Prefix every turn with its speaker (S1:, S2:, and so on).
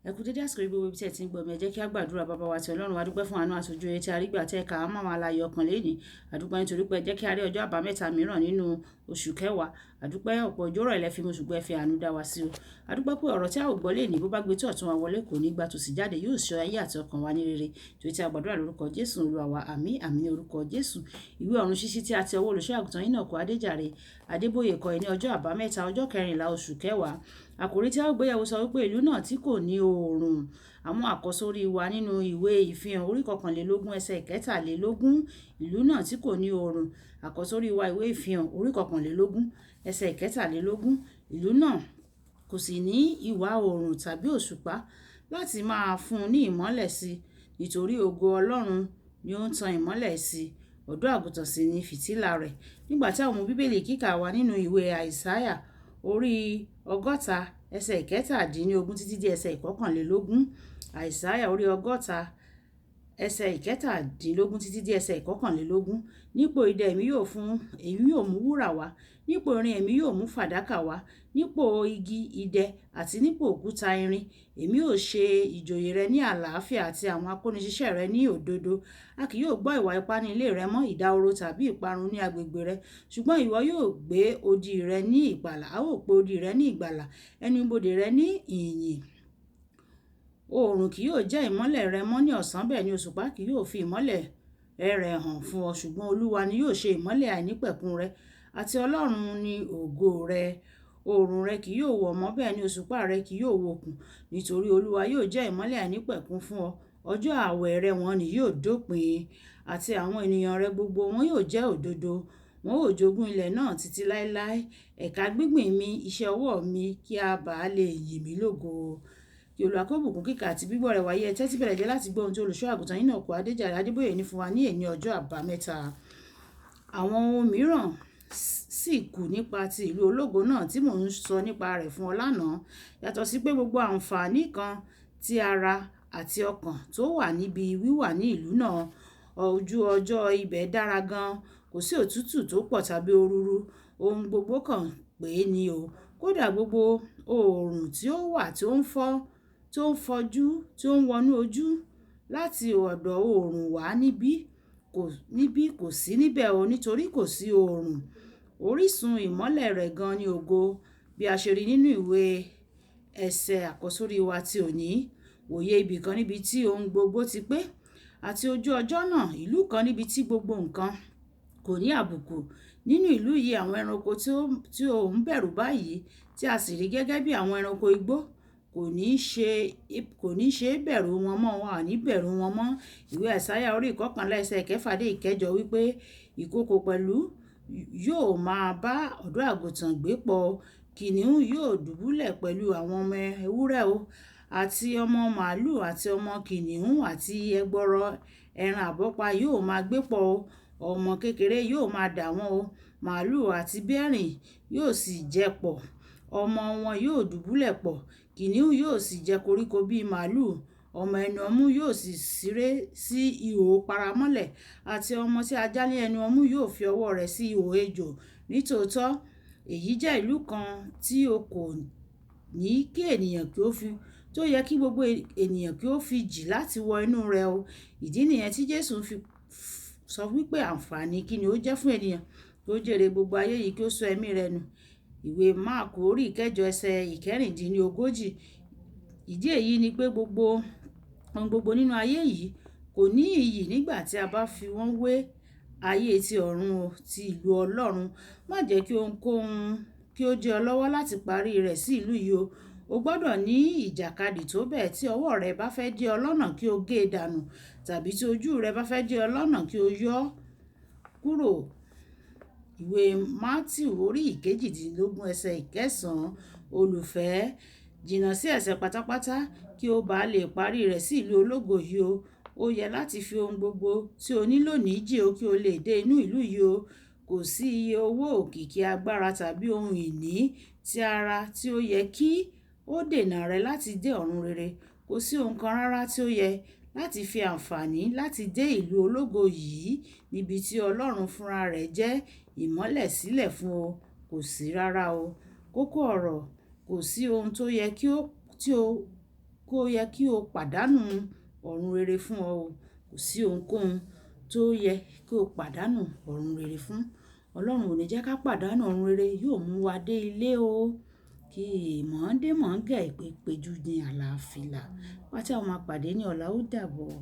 S1: Ẹ kú dédé àsìkò yìí gbogbo ibi tí ẹ ti ń gbọ́ mi. Ẹ jẹ́ kí a gbàdúrà. Bàbá wa ti Ọlọ́run wa, dúpẹ́ fún àánú àti ojú rere tí a rí gbà tẹ́ ká mọ́ àwọn alààyè ọkàn lénìí. A dúpẹ́ nítorí pé ẹ jẹ́ kí a rí ọjọ́ àbámẹ́ta mìíràn nínú oṣù kẹwàá. A dúpẹ́, ọ̀pọ̀ òjò rọ̀ ilẹ̀ fi mu, ṣùgbọ́n ẹ fi àánú dá wa sí o. A dúpẹ́ pé ọ̀rọ̀ tí a ò gbọ́ lénìí, bó bá gbé tí ọ̀tún wa wọlé, kò ní gba tòsí jáde, yóò sọ ayé àti ọkàn wa ní rere. Torí tí a gbàdúrà lórúkọ Jésù Olúwa wa. Àmín, àmín ní orúkọ Jésù. Ìwé ọ̀run ṣíṣí tí a ti ọwọ́ olùṣọ́ àgùntàn Enoch Adéjàre Adébóyè kọ ní ọjọ́ àbámẹ́ta, ọjọ́ 14 oṣù kẹwàá. Àkòrí tí a ó gbéyẹ̀wò sọ wípé ìlú náà tí kò ní oòrùn. Àwọn àkọ́sórí wa nínú ìwé Ìfihàn orí 21 ẹsẹ̀ 23, ìlú náà tí kò ní oòrùn. Àkọ́sórí wa, ìwé Ìfihàn orí 21 ẹsẹ̀ 23. Ìlú náà kò sì ní ìwà oòrùn tàbí òṣùpá láti máa fún ní ìmọ́lẹ̀ sí, nítorí ògo Ọlọ́run ni ó ń tan ìmọ́lẹ̀ sí, ọ̀dọ́ àgùntàn sì ni fìtílà rẹ̀. Nígbà tí àwọn Bíbélì kíkà wa nínú ìwé Àìsáyà orí 60 ẹsẹ̀ 17 títí dé ẹsẹ̀ 21. Àìsáyà orí 60 ẹsẹ̀ 17 títí dé ẹsẹ̀ 21. Nípò idẹ èmi yóò fún, èmi yóò mú wúrà wá, nípò irin èmi yóò mú fàdákà wá, nípò igi idẹ àti nípò òkúta irin. Èmi yóò ṣe ìjòyè rẹ ní àlàáfíà àti àwọn akóniṣiṣẹ́ rẹ ní òdodo. A kì yóò gbọ́ ìwà ipá ní ilé rẹ mọ́, ìdahoro tàbí ìparun ní agbègbè rẹ. Ṣùgbọ́n ìwọ yóò gbé odi rẹ ní ìgbàlà, a ó pe odi rẹ ní ìgbàlà, ẹnu ibodè rẹ ní ìyìn. Oòrùn kì yóò jẹ́ ìmọ́lẹ̀ rẹ mọ́ ní ọ̀sán, bẹ́ẹ̀ ni òṣùpá kì yóò fi ìmọ́lẹ̀ rẹ̀ hàn fún ọ. Ṣùgbọ́n Olúwa ni yóò ṣe ìmọ́lẹ̀ àìnípẹ̀kun rẹ, àti Ọlọ́run ni ògo rẹ. Oòrùn rẹ kì yóò wọ̀ mọ́, bẹ́ẹ̀ ni òṣùpá rẹ kì yóò wọ̀kùn, nítorí Olúwa yóò jẹ́ ìmọ́lẹ̀ àìnípẹ̀kun fún ọ. Ọjọ́ ààwẹ̀ rẹ wọ́n ni yóò dópin, àti àwọn ènìyàn rẹ gbogbo wọn yóò jẹ́ òdodo. Wọn ó jogún ilẹ̀ náà títí láéláé. Ẹ̀ka gbígbìn mi, iṣẹ́ ọwọ́ mi, kí a bá lè yìn mí lógo. Kí Olúwa kó bùkún kíkà àti gbígbọ́ rẹ̀ wáyé. Ẹ tẹ́tí bẹ̀rẹ̀ jẹ́ láti gbọ́ ohun tí olùṣọ́ àgùntàn Enoch Adéjàre Adébóyè ní fún wa ní èní ọjọ́ àbámẹ́ta. Àwọn ohun mìíràn sì kù nípa ti ìlú ológo náà tí mò ń sọ nípa rẹ̀ fún ọ lánàá. Yàtọ̀ sí pé gbogbo àǹfààní kan ti ara àti ọkàn tó wà níbi wíwà ní ìlú náà, ojú ọjọ́ ibẹ̀ dára gan, kò sí òtútù tó pọ̀ tàbí òrúrú, ohun gbogbo kan pé ní o. Kódà gbogbo oòrùn tí ó wà tí ó ń fọ́, tí ó ń fọjú, tí ó ń wọnú ojú láti ọ̀dọ̀ oòrùn wá níbí kò sí níbẹ̀ o, nítorí kò sí oòrùn. Orísun ìmọ́lẹ̀ rẹ̀ gan ni ògo, bí a ṣe rí nínú ìwé ẹsẹ̀ àkọ́sórí wa ti òní. Wòye ibì kan níbi tí ohun gbogbo ti pé, àti ojú ọjọ́ náà, ìlú kan níbi tí gbogbo nǹkan kò ní àbùkù. Nínú ìlú yìí, àwọn ẹranko tí ó ń bẹ̀rù báyìí, tí a sì rí gẹ́gẹ́ bí àwọn ẹranko igbó, kò ní ṣe bẹ̀rù wọn mọ́, wọn à ní bẹ̀rù wọn mọ́. Ìwé Àìsáyà orí 11 ẹsẹ̀ 6 dé 8 wípé ìkookò pẹ̀lú yóò máa bá ọ̀dọ́ àgùntàn gbé pọ̀, kìnnìún yóò dùbúlẹ̀ pẹ̀lú àwọn ọmọ ewúrẹ́ o, àti ọmọ màlúù àti ọmọ kìnnìún àti ẹgbọrọ ẹran àbọ́pa yóò máa gbé pọ̀ o. Ọmọ kékeré yóò máa dà wọ́n o. Màlúù àti bẹ́rìn yóò sì jẹ pọ̀, ọmọ wọn yóò dùbúlẹ̀ pọ̀. Kìnnìún yóò sì jẹ koríko bíi màlúù, ọmọ ẹnu ọmú yóò sì síré sí ihò paramọ́lẹ̀, àti ọmọ tí a já ní ẹnu ọmú yóò fi ọwọ́ rẹ̀ sí ihò ejò. Nítòótọ́ èyí jẹ́ ìlú kan tí ó kò ní kí ènìyàn kí ó fi, tó yẹ kí gbogbo ènìyàn kí ó fi jì láti wọ inú rẹ̀ o. Ìdí nìyẹn tí Jésù fi sọ wípé àǹfààní kí ni ó jẹ́ fún ènìyàn kí ó jèrè gbogbo ayé yìí kí ó sọ ẹ̀mí rẹ̀ nù. Ìwé Máàkù orí 8 ẹsẹ̀ 36. Ìdí èyí ni pé gbogbo ohun gbogbo nínú ayé yìí kò ní iyì nígbà tí a bá fi wọ́n wé ayé ti ọ̀run o, ti ìlú Ọlọ́run. Má jẹ́ kí ohunkóhun kí ó dí ọ lọ́wọ́ láti parí rẹ̀ sí ìlú yìí o. O gbọdọ̀ ní ìjàkadì tó bẹ́ẹ̀ tí ọwọ́ rẹ bá fẹ́ dí ọ lọ́nà kí o gé e dànù, tàbí tí ojú rẹ bá fẹ́ dí ọ lọ́nà kí o yọ kúrò. Ìwé Mátíù orí 18 ẹsẹ̀ 9. Olùfẹ́, jìnnà sí ẹ̀ṣẹ̀ pátápátá kí o bá lè parí rẹ̀ sí ìlú ológo yìí o. Ó yẹ láti fi ohun gbogbo tí o ní lónìí jì o kí o lè dé inú ìlú yìí o. Kò sí iye owó, òkìkí, agbára tàbí ohun ìní ti ara tí ó yẹ kí ó dènà rẹ láti dé ọ̀run rere. Kò sí ohun kan rárá tí ó yẹ láti fi àǹfààní láti dé ìlú ológo yìí níbi tí Ọlọ́run fúnra rẹ̀ jẹ́ ìmọ́lẹ̀ sílẹ̀ fún ọ. Kò sí rárá o. Kókó ọ̀rọ̀, kò sí ohun tó yẹ kí ó, tí ó, kó yẹ kí o pàdánù ọ̀run rere fún ọ o. Kò sí ohunkóhun tó yẹ kí o pàdánù ọ̀run rere fún. Ọlọ́run ò ní jẹ́ ká pàdánù ọ̀run rere, yóò mú wa dé ilé o. Kí mọ̀ọ́dé mọ̀ọ́gẹ̀ ìpè péjú ní àlàáfíà. Wá tí a máa pàdé ní ọ̀la, ó dàbọ̀.